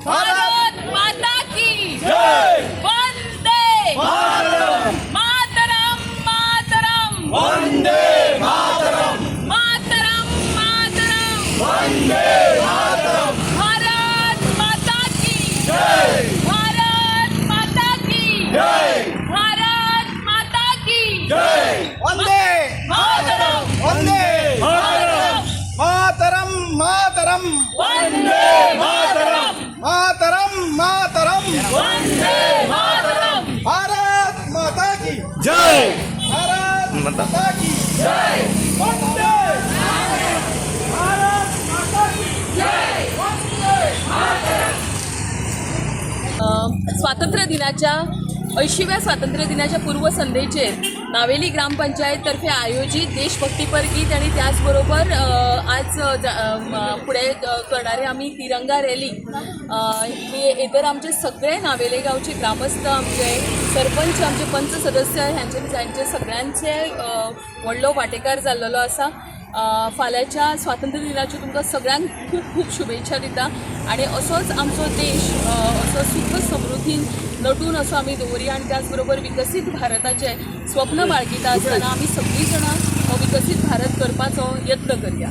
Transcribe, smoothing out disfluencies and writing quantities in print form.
भारत माता की जय. वंदे मातरम. मातरम मातरम. वंदे मातरम. मातरम मातरम. वंदे मातरम. भारत माता की जय. भारत माता की जय. भारत माता की जय. वंदे मातरम. वंदे मातरम. मातरम मातरम. वंदे मातरम. मातरम मातरम. वंदे मातरम. भारत माता की जय. भारत माता की जय. वंदे भारत माता की जय. वंदे. स्वातंत्र्य दिनाच्या 80व्या स्वातंत्र्य दिनाच्या पूर्वसंध्येचेर नावेली ग्रामपंचायत तर्फे आयोजित देशभक्तीपर गीत आणि त्याचबरोबर आज फुडें करणारे आमी तिरंगा रॅली हे तर आमचे सगळे नावेले गांवचे ग्रामस्थ, आमचे सरपंच, आमचे पंच सदस्य ह्यांचे ह्यांचे सगळ्यांचे व्हडलो वांटेकार जाल्लेलो आसा. फाल्यांच्या स्वातंत्र्य दिनाच्यो तुमकां सगळ्यांक खूब खूब शुभेच्छा दिता आनी असोच आमचो देश असो सुख समृद्धीन नटून असो आमी दवरया आनी त्याच बरोबर विकसीत भारताचें स्वप्न बाळगिता आसतना आमी सगळीं जाणां हो विकसीत भारत करपाचो यत्न करया.